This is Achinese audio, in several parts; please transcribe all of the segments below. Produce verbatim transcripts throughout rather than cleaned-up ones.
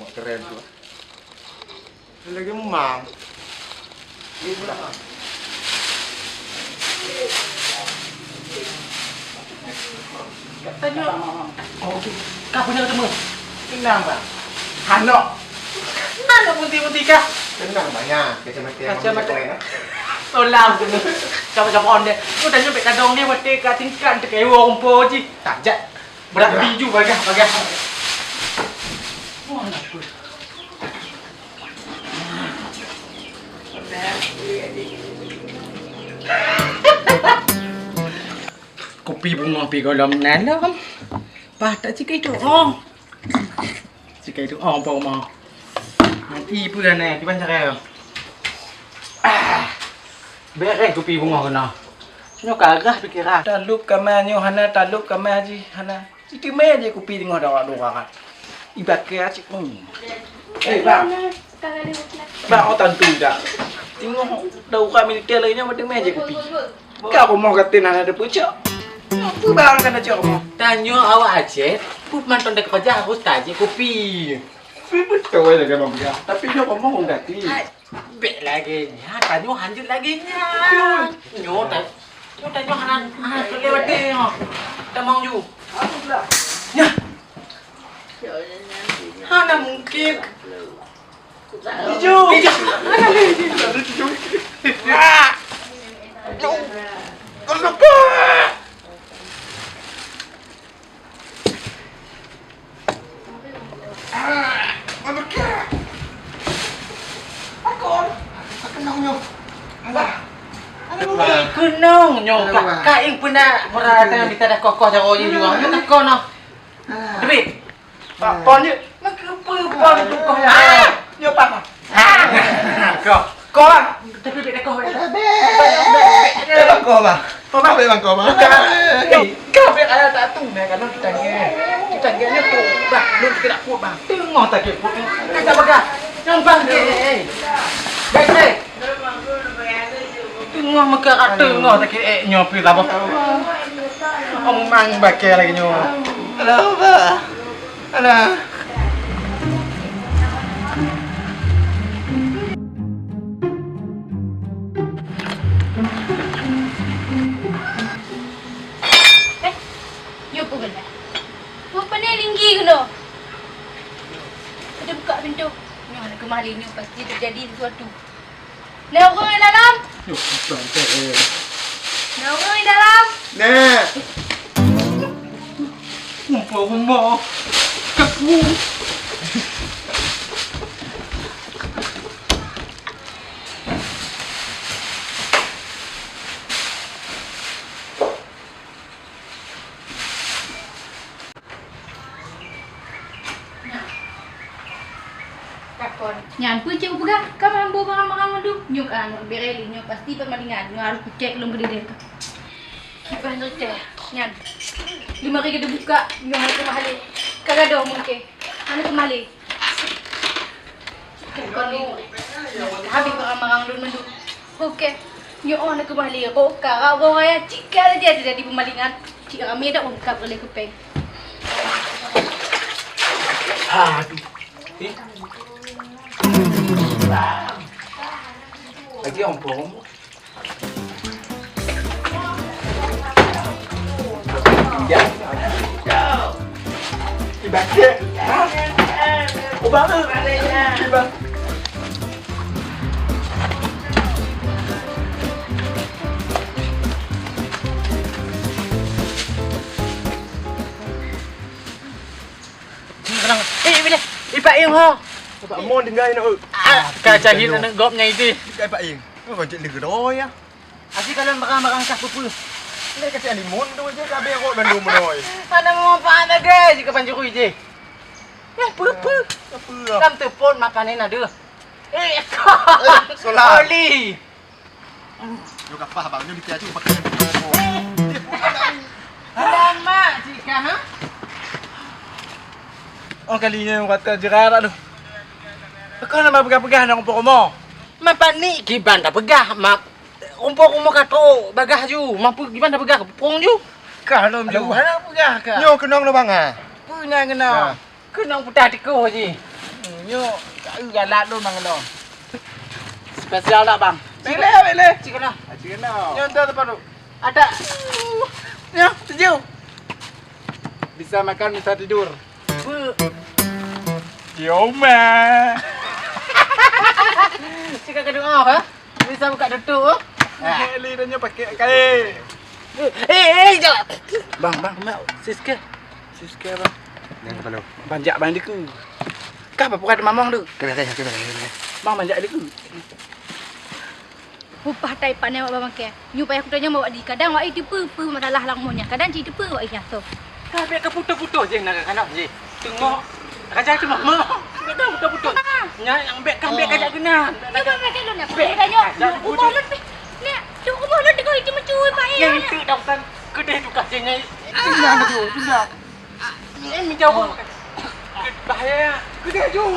Mak keren tu. Lagi memang. Tanya. Oh, okey. Kah punya ketemu. Tenang, Bang. Hanok. Hanok putih-putih kah? Tenang, Bang. Ya, kacamata yang Kacamata. Mana kau, ya? Tolam tu. Coba-coba on deh. Tu tanya bek kadang dia mati kat tingkat dekat ewa rumput je. Tak jat. Berat biju bagah, bagah. Wah, nak pun. Kupi bungoh pi gohlom nalom. Bah, tak cikai tu. Oh. Cikai tu. Oh, apa rumah. Nanti pun dah naik. Cuba cakap. Ah. Beres kupi bungoh keunoe. Nyoe karah pikeran. Talup kama nyoe hana, talup kama jih hana. Iteumé jih kupi teungoh dua-dua. Ibakée cit. Hmm. Eh, bang. Bang, oh, tantu dak. Teungoh darurat militer lagée nyoe, iteumé jih kupi. Ka rumoh katen hana teupucok. Peue bang kana cok rumoh? Tanyoe awak Aceh, peue mantong teukeureuja harôh tajép kupi. Beutôi lagée bang peugah. Tapi nyoe rumoh ureuëng gaki. Bèk lagèe nyan, tanyoe hanjeuet lagèe nyan. Nyoe ta-, nyoe tanyoe hana, hana lewat deh nyoe. Tamong ju. Nyan. Hana mungkin. Ju. Ju. Hana mungkin. Ah. Ju. Kau suka. Ah, mabekah. Pakon? Keunong nyoe. Alah. Alah, eh, keunong nyoe. Alah, ka, wah. Ka ing peuna, peura teuh mita dah kokoh jaroe jih juang. Nyoe ka kon noh. Alah. Debit. Pak pon je. Nak keupeue pon itu koh ya? Ah! Nyoe pang. Ah! Koh. Koh, bang. Tapi bèk koh, bang. Bèk, bèk, bèk. Bèk bang koh, bang. Koh, bang. Bèk bang koh, bang. Bukan. Eh. Kau bèk ayah tak tu, nah, kalau kita nge. Kita nge nyoe tu. Bang, belum kita nak put, bang. Tengok tak keput. Kan tak pegang. Yang bang ke. Eh. Bèk, bèk. Teungoh meukarat teungoh sakét ék nyoe pih saboh. Omang bakée lagée nyoe. Alah, bah. Alah. Eh, nyoe peue keunoe? Peue pane linggi keunoe? Ka teubuka pintoe. Nyoe hana keumah lé, nyoe pasti teujadi sesuatu. Na ureueng di dalam? Yoh, bukan, eh. Na ureueng di dalam? Nah. Mumpung rumah. Kaku. Nyan peue cit kupeugah, ka meuhamba barang-barang mandum. Nyoe ka aneuk Bireli, nyoe pasti peumalingan. Nyoe harôh kucék lom keudeh-deh. Kiban reutéh nyan. Limari ka teubuka, nyoe hana keumah lé. Ka gadôh mungken. Hana keumah lé. Ka habéh barang-barang lôn mandum. Oke. Nyoe na keumah lé, ko ka rabo raya cit ka lé jadi peumalingan. Cit ramé dak ungkab lé kupéng. Aduh. Eh. Lagi ompong. Ya. Ibadah. Ha? Ubah tu. Ibadah. Tenang. Eh, bila? Eh, Pak Eng, ho. Pak Mon tinggai nak. Ah, ka cahit aneuk gob nyang itu. Tinggai Pak Eng. Oh, cek leugeuroi ya. Asyik kalon barang-barang kah peue-peue. Tinggai kasih animon tu je, ka berok dan dua menoi. Hana manfaat lagi, jika pancuri je. Eh, peue-peue. Apa? Kam telepon makanan ada. Eh, solar. Oli. Nyoe kapah, bang. Nyoe di tiaju pakai. Lama jika, ha? Oh, kali nyoe kata jerat, aduh. Kau nama peugah-peugah nang umpuk rumoh? Ma panik kiban dah peugah, ma umpuk rumoh ka trok bagah ju. Mampu kiban dah peugah, pung ju. Kah lom ju. Aduh. Hana peugah kah? Nyoe keunong lubang, ha? Peue nyang keunong? Ya. Keunong peutah tikoh jih. Nyoe, keu galak lôn mangat lôn. Spesial dak, Bang? Boleh, boleh. Cik kena. Ah, cik kena. Nyoe entah tempat tu. Ada. Nyoe, tujuh. Bisa makan, bisa tidur. Cium, eh. Cik kena doa, ha? Bisa buka tutup, oh. Pakai li dan nyoe pakai kain. Eh, eh, eh, jangan. Bang, bang, mak, siske. Siske, bang. Yang kepala. Banjak bang diku. Kah, apa bukan mamang tu? Kena, kena, kena, kena. Bang, banjak diku. Upah tai pané wak bang makai. Nyu payah kutanya mau wak di kadang wak itu pe, pe masalah lang monya. Kadang cit pe wak iya tu. Kah bek ka putus-putus je nak kanak je. Tengok raja tu mama. Bek ka putus-putus. Nya yang bek kah bek kajak kena. Cuba nak kelu nak. Bek kajak. Umur lu ni. Ni, tu umur lu tengok itu mencuri pak ya. Yang itu dah bukan kedai tukar je nyai. Tendang tu, tendang. Ini jauh. Bahaya. Kedai jauh.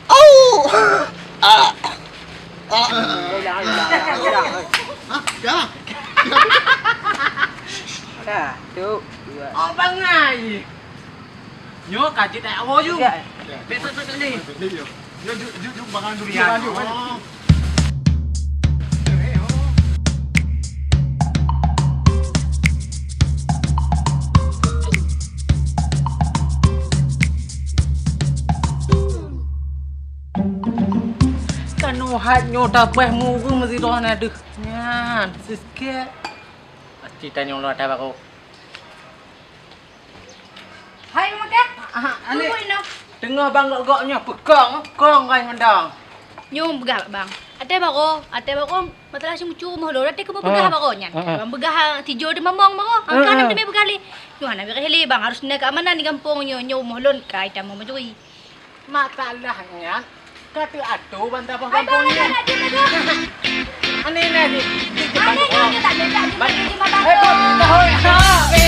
Au. Ah. Ah. Hah? Dah. Dah, tu. Dua. Oh, bangai. Nyoe ka jeuet dak ho ju. Tiga. Betul betul ni. Yo, ju, ju, ju, bangan dulu, bangan dulu. Kan uhat nyoe tabah murung sidroe na deuh. Nyan, siskek. Pasti tanyong lo ata baru. Hai, Bang Makai. Ah, aneuk. Tunggu inoe. Teungoh bang gok-gok nyoe peukong, kong kai mandang. Nyoe peugah bak bang. Até baro, até baro masalah si mucu rumoh lôn, até keupeue peugah baro nyan. Bang peugah tijo di mamong baro. Angka nam teumé peugah lé. Nyoe hana beureh lé bang, harus na keamanan di gampông nyoe. Nyoe rumoh lôn kai tamong mencuri. Masalah nyan ka teuatoe ban saboh gampông nyan. Aneh na di. Aneh nyoe tak ada tak ada. Eh, bang, dah, oi. Ha, be,